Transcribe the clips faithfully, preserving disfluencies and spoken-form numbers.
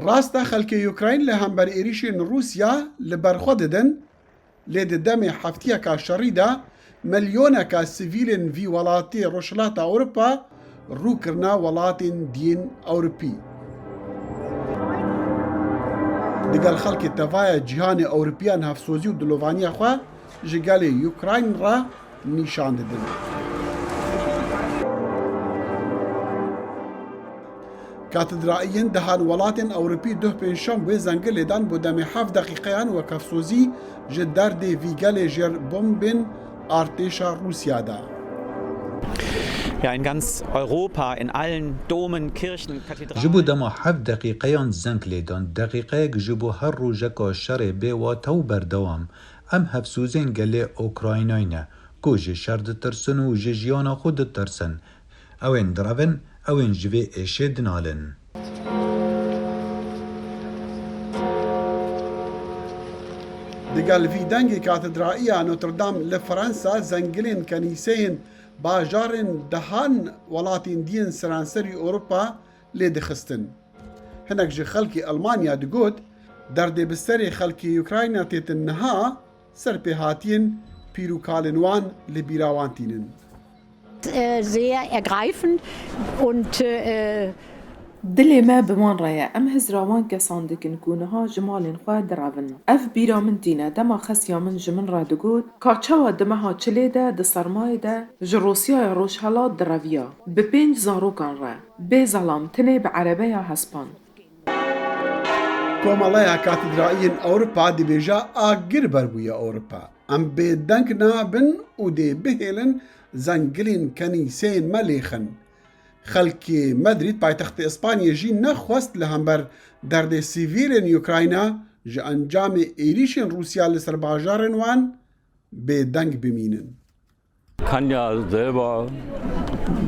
Rast e, xelkê Ukrayn li hember êrîşên Rûsya li ber xwe didin, lê di demê heftiyeka şerî de milyoneka sivîlên vî welatê Rojhilata Ewropa rû kirine welatên diyên Ewropî. Digel xelkê tevaya cîhanê Ewropiyan hevsozî û dilovaniya xwe ji gelê Ukrayn re nîşan didin. Katedraiyên dehan welatên Ewropî duh pêncşem wê zengilê dan bo demê heft deqîqeyan wek hevsozî ji derdê vî gelê jêr bombên artêşa Rûsya de. Ja, in ganz Europa, in allen Domen, Kirchen, Kathedralen. Ji bo dema heft deqîqeyan zeng lê dan, deqîqeyek ji bo her rojeka şerê bê wate û berdewam. Em hevsozên gelê Ukraynayê ne, ku ji şer ditirsin û ji jiyana xwe ditirsin. Ew ên direvin, ew ên ji vê êşê dinalin. Digel vî dengê Katedraiya Notre Dame li Fransa, zengilên kenîseyên bajarên dehan welatên diyên seranserî Ewropa lê dixistin. Hinek ji xelkê Elmanya digot, derdê bi serê xelkê Ukrayna têtin niha, serpêhatiyên pîr û kalên wan li bîra wan tînin. Äh, sehr ergreifend und äh, Dilê me bi wan re ye. Em hizra wan kesan dikin ku niha ji malên xwe direvin. Ev bîra min tîne. Dema xesiya min ji min re digot, ka çawa di meha çilê de, di sermayê de ji Rûsyaya Rojhelat direviya, bi pênc zarokan re, bê zelam, tinê bi erebeya hespan. Komeleya Katedraiyên Ewropa dibêje, agir berbûye Ewropa. Em bêdeng nabin û dê bihêlin zengilên kenîseyên me lêxin. Xelkê Madrîd, paytextê Îspanyê jî nexwest li hember derdê sivîlên Ukrayna ji encamê êrîşên Rûsya li ser bajarên wan bêdeng bimînin. Kann ja selber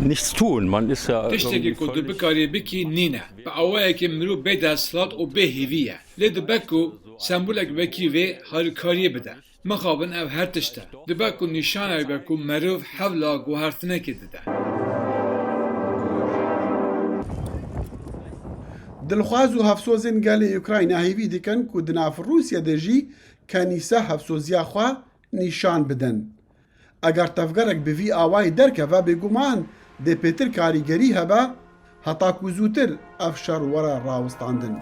nichts tun. Man ist ja Tiştekî irgendwie ku tu völlig bikarî bikî nîne. Bi awayekî mirov bê desthilat û bê hêvî ye. Lê dibe ku sembolek wekî vê harîkariyê bide. Mixabin ev her tişt e. Dibe ku nîşanek be ku meriv hewla guhertinekê dide. Dilxwaz û hevsozên gelê Ukrayna hêvî dikin ku di nav Rûsya de jî kenîse hevsoziya xwe nîşan bidin. Eger tevgerek bi vî awayî derkeve, bêguman dê pêtir karîgerî hebe, heta ku zûtir ev şer were rawestandin.